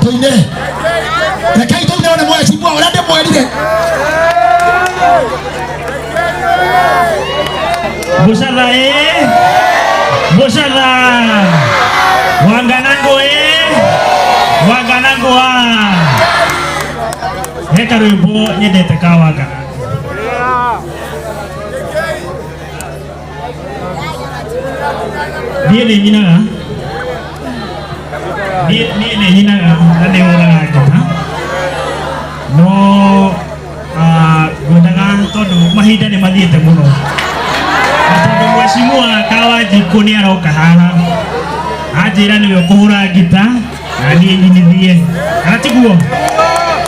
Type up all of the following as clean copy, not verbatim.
Tũine. Rekei tũine nĩ mheshimiwa ũrĩa ndĩmwĩrire. Busatha eh? Busatha! Wanganango eh? Wanganango ah! He karwĩmbo nyendete ka Wanganango. Niĩ nĩ nyinaga. Niĩ nĩ nyinaga na nĩ hũraga ngita. No ngwendaga tondũ mahinda nĩ mathiĩte mũno. Na tondũ mheshimiwa Kawanjikũ nĩ aroka haha. Anjĩra nĩwe ũkũhũra ngita na niĩ nyinithie. Kana tiguo?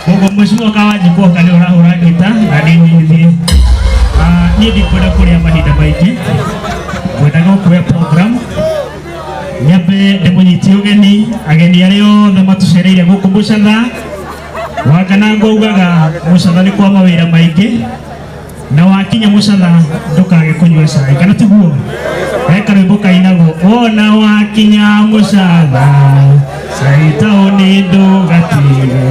Koguo mheshimiwa Kawanjikũ oka nĩwe ũrahũra ngita na niĩ nyinithie. Niĩ ndikwenda kũrĩa mahinda maingĩ. Ngwendaga kuoya program nyambe ndĩmũnyitie ũgeni ageni arĩa othe matũcereire gũkũ Mũcatha. Wanganango augaga Mũcatha nĩ kwa mawĩra maingĩ na wakinya Mũcatha ndũkage kũnyua cai, kana tiguo? He karwĩmbo kainagwo wona wakinya Mũcatha cai taũni ndũgatige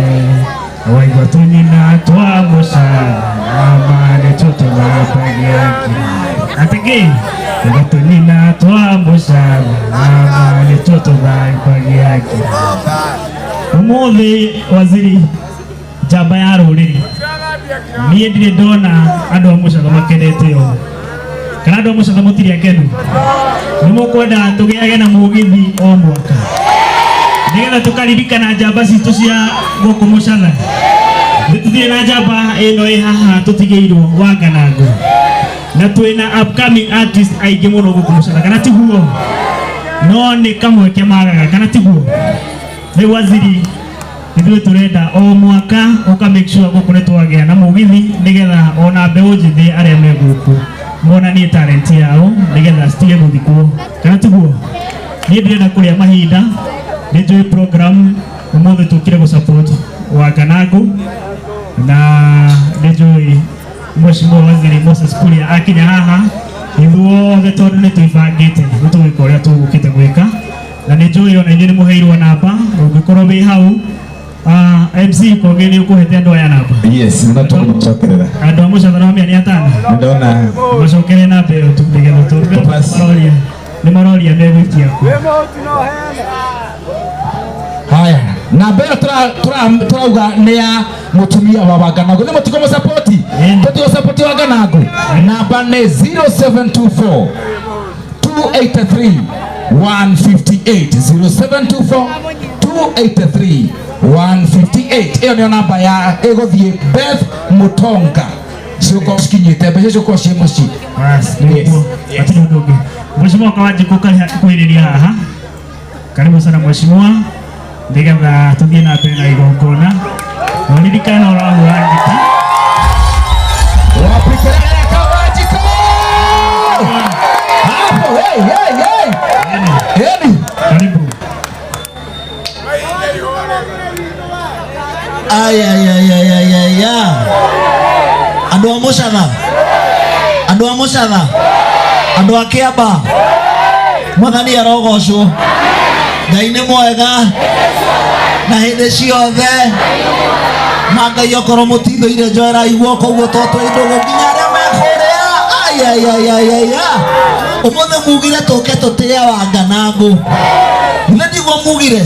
waigua tũnyina twa Mũcatha nama nĩtuo tũthambagia nginya atĩ kĩ waigua tũnyina twa Mũcatha nama nĩtuo tũthambagia nginya. Ũmũthĩ waziri njamba ya rũrĩrĩ, niĩ ndirĩ ndona andũ a Mũcatha makenete ũũ. Kana andũ a Mũcatha mũtirĩ akenu? Nĩ mũkwenda tũgĩage na mũgithi o mwaka nĩgetha tũkaririkana njamba citũ cia gũkũ Mũcatha? Tũtirĩ na njamba ĩno ĩ haha tũtigĩirwo Wanganango, na twĩna upcoming artist aingĩ mũno gũkũ Mũcatha, kana tiguo? No nĩ kamweke magaga, kana tiguo? Rĩu waziri, ithuĩ tũrenda o mwaka ũka make sure gũkũ nĩ twagĩa na mũgithi nĩgetha ona mbeũ njĩthĩ arĩa me gũkũ monanie talent yao nĩgetha citige gũthikwo, kana tiguo? Niĩ ndirenda kũrĩa mahinda, nĩ njũĩ program ũmũthĩ tũkire gũ support Wanganango, na nĩ njũĩ Mheshimiwa Waziri Moses Kuria akinya haha ithuothe tondũ nĩ twĩbangĩte nĩ tũgwĩka ũrĩa tũgũkĩte gwĩka, na nĩ njũĩ ona inyuĩ nĩ mũheirwo namba ũngĩkorwo wĩ hau. MC Kogi nĩ ũkũhete andũ aya namba? Yes, nĩ tũkũmacokerera. Andũ a Mũcatha no mĩa nĩ atano. Nĩ ndona. Macokere namba ĩyo tu nĩgetha tondũ Pass. maroria nĩ maroria megũikia kũ. Haya, namba ĩyo tũrauga nĩ ya mũtumia wa Wanganango. Nĩ mũtigo mũsapoti, tũtigo sapoti Wanganango. Namba nĩ 0724 283 158, 0724 283 158. Ĩyo nĩyo namba ya ĩgũthiĩ Beth Mutonga. Ciũkorwo cikinyĩte mbeca ciũkorwo ciĩ mũciĩ. Bas, nĩguo. Hatirĩ ũndũ ũngĩ. Mheshimiwa Kawanjikũ kuhĩrĩria haha. Karibu sana mheshimiwa, nĩgetha tũthiĩ na mbere na igongona. Ũririkana ũrahũra ngita. Wapi kelele ya Kawanjikũ? Hapo, hey, hey, hey. Eni. Karibu. Ay, ay, ay, ay, ay, ay, ay. Andũ a Mũcatha, andũ a Mũcatha, andũ a Kĩamba, Mwathani arogocwo. Ngai nĩ mwega na hĩndĩ ciothe. Ma Ngai okorwo mũtithũire njoerai guoko ũguo to twĩ ndũgũ nginya arĩa me kũrĩa. Ai, ai, ai, ai, ai, ai. Ũmũthĩ mugire tũke tũtĩe Wanganangũ. Githĩ tiguo mugire?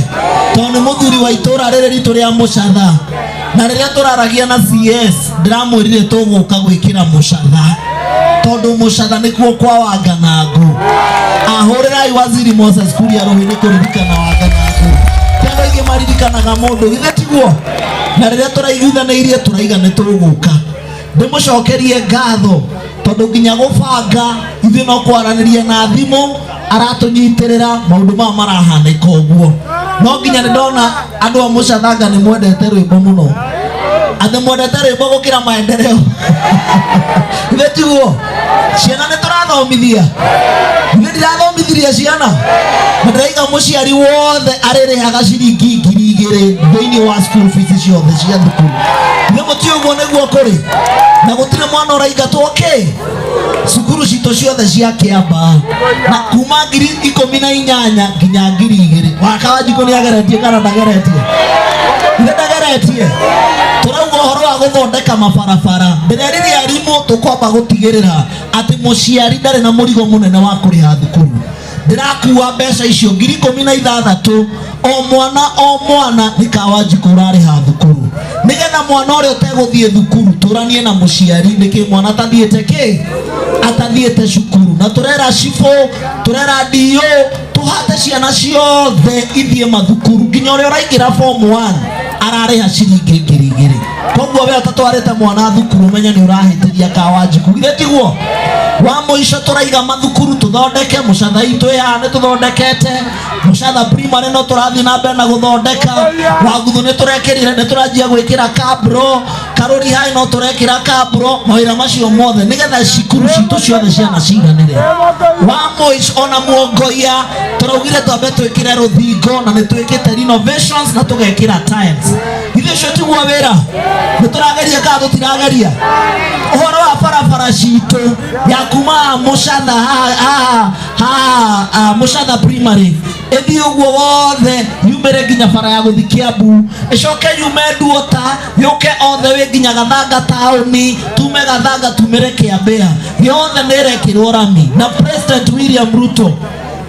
Tondũ nĩ mũthuri wa itũra rĩrĩ ritũ rĩa Mũcatha. Na rĩrĩa tũraragia na CS ndĩramwĩrire tũgũka gwĩkĩra Mũcatha tondũ Mũcatha nĩkuo kwa Wanganangũ. Ahũrĩrai Waziri Moses Kuria rũhĩ nĩ kũririkana Wanganangũ. Ti andũ aingĩ maririkanaga mũndũ, githĩ tiguo? Na rĩrĩa tũraiguithanĩirie tũraiga nĩ tũgũka. Ndĩmũcokerie ngatho tondũ nginya gũbanga ithuĩ no kwaranĩria na thimũ aratũnyitĩrĩra maũndũ maya marahanĩka ũguo. No nginya nĩ ndona andũ a Mũcathanga nĩ mwendete rwĩmbo mũno, atĩ mwendete rwĩmbo gũkĩra maendeleo. Githĩ tiguo? Ciana nĩ tũrathomithia, githĩ ndirathomithirie ciana? Na ndĩraiga mũciari wothe arĩrĩhaga ciringi 2000 thĩinĩ wa school fees ciothe cia thukuru. Githĩ mũtiũĩ ũguo nĩguo kũrĩ? Na gũtirĩ mwana ũraingatwo kĩ cukuru citũ ciothe cia Kĩamba, na kuma 18,000 nginya 2000. Wakawanjikũ nĩ ageretie kana ndageretie? Ithe ndageretie tũrauga ũhoro wa gũthondeka mabarabara. Ndĩrerire arimũ tũkwamba gũtigĩrĩra atĩ mũciari ndarĩ na mũrigo mũnene wa kũrĩha thukuru. Ndĩrakua mbeca icio 16,000 o mwana o mwana nĩ Kawanjikũ ũrarĩha thukuru, nĩgetha mwana ũrĩa ũtegũthiĩ thukuru tũranie na mũciari nĩkĩ mwana atathiĩte kĩ atathiĩte cukuru. Na tũrera cibũ, tũrera DO, tũhate ciana ciothe ithiĩ mathukuru nginya ũrĩa ũraingĩra form 1 ararĩha ciringi 2,000. Koguo we ũtatwarĩte mwana thukuru ũmenye nĩ ũrahĩtĩria Kawanjikũ, githĩ tiguo? Wa mũico tũraiga mathukuru tũthondeke mũcatha itũ ĩ haha nĩ tũthondekete mũcatha primary, no tũrathiĩ na mbere na gũthondeka. Wanguthu nĩ tũrekĩrire, nĩ tũranjia gwĩkĩra kabro. Karũri hai no tũrekĩra kabro. Mawĩra macio mothe nĩgetha cukuru citũ ciothe ciana ciganĩre. Wa mũico ona muongoia tũraugire twambe twĩkĩre rũthingo na nĩ twĩkĩte renovations na tũgekĩra tiles. Ithuĩ ũcio tiguo wĩra nĩ tũrageria kana tũtirageria? Ũhoro wa barabara citũ ya kuma mũcatha haha haha mũcatha primary ĩthiĩ ũguo wothe yumĩre nginya bara ya gũthiĩ Kiambu, ĩcoke yume Nduota yũke othe wĩ nginya Gathanga taũni, tume Gathanga tumĩre Kĩambĩa, yothe nĩ ĩrekĩrwo rami. Na President William Ruto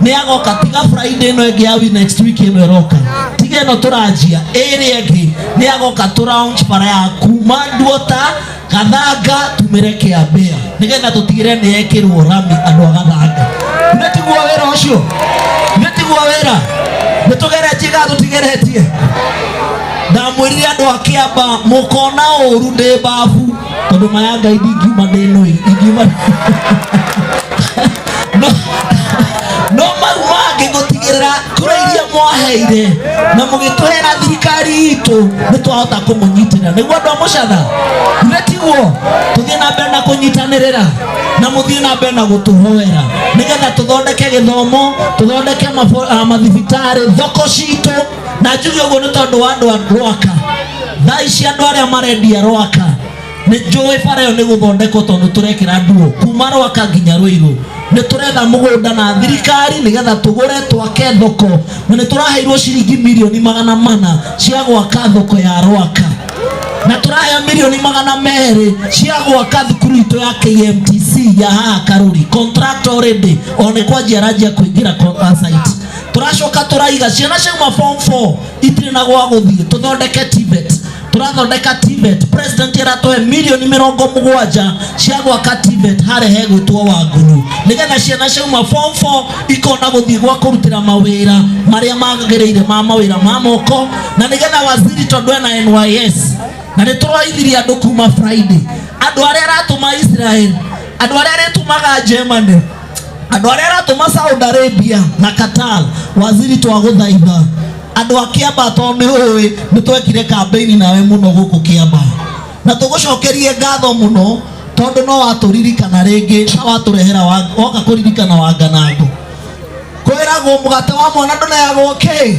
nĩ agoka tiga Friday ĩno ĩngĩ ya next week ĩno ĩroka, tiga ĩno tũranjia ĩrĩa ĩngĩ, nĩ agoka tũ launch bara ya kuma Nduota Gathanga tumĩre Kĩambĩa, nĩgetha tũtigĩre nĩ yekĩrwo rami andũ a Gathanga. Nĩ tiguo wĩra ũcio? Nĩ tiguo wĩra? Nĩ tũgeretie kana tũtigeretie? Ndamwĩrire andũ a Kĩamba mũkona ũru ndĩ babu, tondũ maya Ngai ndingiuma ndĩ nũi ingiuma no, no mau mangĩ gũtigĩrĩra kura iria mwaheire na mũgĩtũhera thirikari itũ nĩ twahota kũmũnyitĩrĩra. Nĩguo andũ a mũcatha, nĩ tiguo? Tũthiĩ na mbere na kũnyitanĩrĩra na mũthiĩ na mbere na gũtũhoera nĩgetha tũthondeke gĩthomo, tũthondeke mathibitarĩ, thoko citũ. Na njuge ũguo nĩ tondũ wa andũ a Rwaka. Thaa ici andũ arĩa marendia Rwaka nĩ njũĩ bara ĩyo nĩ gũthondekwo, tondũ tũrekĩra nduo kuma Rwaka nginya Rũirũ. Nĩ tũretha mũgũnda na thirikari nĩgetha tũgũre twake thoko, na nĩ tũraheirwo ciringi 400,000,000 cia gwaka thoko ya Rwaka, na tũraheo 200,000,000 cia gwaka thukuru itũ ya KMTC ya haha Karuri. Contract already o nĩ kwanjia aranjia kũingĩra site. Tũracoka tũraiga ciana ciauma form 4 itirĩ na gwa gũthiĩ, tũthondeke TVET. Tũrathondeka TVET, president aratũhe 70,000,000 cia gwaka TVET harĩa hegwĩtwo Wangũrũ, nĩgetha ciana ciauma form 4 ikona gũthiĩ gwa kũrutĩra mawĩra marĩa magĩrĩire ma mawĩra ma moko. Na nĩgetha waziri, tondũ ena NYS na nĩ tũroithirie andũ kuma Friday, andũ arĩa aratũma Israel, andũ arĩa arĩtũmaga Germany, andũ arĩa aratũma Saudi Arabia na Qatar, waziri twagũthaitha andũ a Kĩamba, tondũ nĩ ũĩ nĩ twekire campaign nawe mũno gũkũ Kĩamba, na tũgũcokerie ngatho mũno tondũ no watũririkana rĩngĩ na watũrehera woka kũririkana Wanganangũ. Kwĩragwo mũgate wa mwana ndũneagwo kĩ?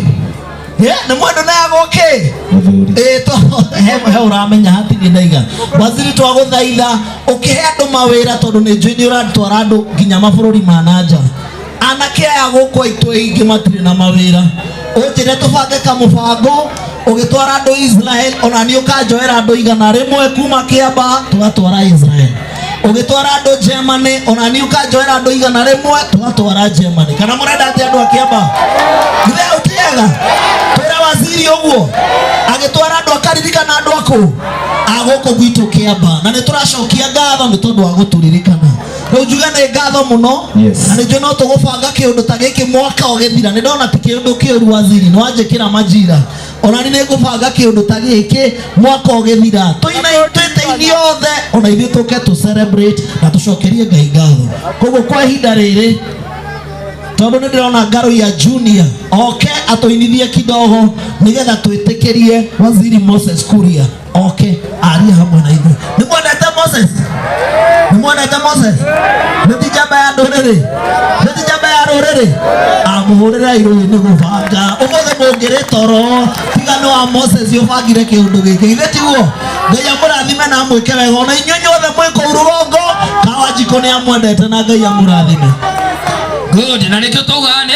Nĩ mwe ndũneagwo kĩ? Mũthuri. Ĩ, he ũramenya hatirĩ ndaiga. Waziri twagũthaitha ũkĩhe andũ mawĩra, tondũ nĩ njũĩ nĩ ũratwara andũ nginya mabũrũri ma na nja. Anake aya gũkũ aitũ aingĩ matirĩ na mawĩra, ũnjĩre tũbange kamũbango ũgĩtwara andũ Israel, ona niĩ ũkanjoera andũ 100 kuma Kĩamba tũgatwara Israel. Ũgĩtwara andũ Germany, ona niĩ ũkanjoera andũ 100 tũgatwara Germany. Kana mũrenda atĩ andũ a Kĩamba ithe ũtĩaga twĩra waziri ũguo agĩtwara andũ akaririkana andũ akũ a gũkũ gwitũ Kĩamba, na nĩ tũracokia ngatho nĩ tondũ wa gũtũririkana. Rĩu njuge nĩ ngatho mũno. Yes. Na nĩ njũĩ no tũgũbanga kĩũndũ ta gĩkĩ mwaka ũgĩthira. Nĩ ndona ti kĩũndũ kĩũru, waziri nĩ wanjĩkĩra majira, ona ni nĩ ngũbanga kĩũndũ ta gĩkĩ mwaka ũgĩthira, tũine twĩteithie othe, ona ithuĩ tũke tũ celebrate na tũcokerie Ngai ngatho. Koguo kwa ihinda rĩrĩ, tondũ nĩ ndĩrona Ngaruiya Junior oke atũinithie kidogo nĩgetha twĩtĩkĩrie waziri Moses Kuria oke arie hamwe na ithuĩ. Nĩ mwendete Moses? Nĩ mwendete Moses? Nĩ ti njamba ya ndũrĩrĩ? Nĩ ti njamba ya rũrĩrĩ? Amũhũrĩre irũĩ nĩ gũbanga ũmũthĩ mũngĩrĩ toro tiga nĩ wa Moses ũbangire kĩũndũ gĩkĩ, githĩ tiguo? Ngai amũrathime na amwĩke wega, ona inyuĩ inyuothe mwĩ kũu rũgongo. Kawanjikũ nĩ amwendete na Ngai amũrathime. Good, na nĩkĩo taugaga nĩ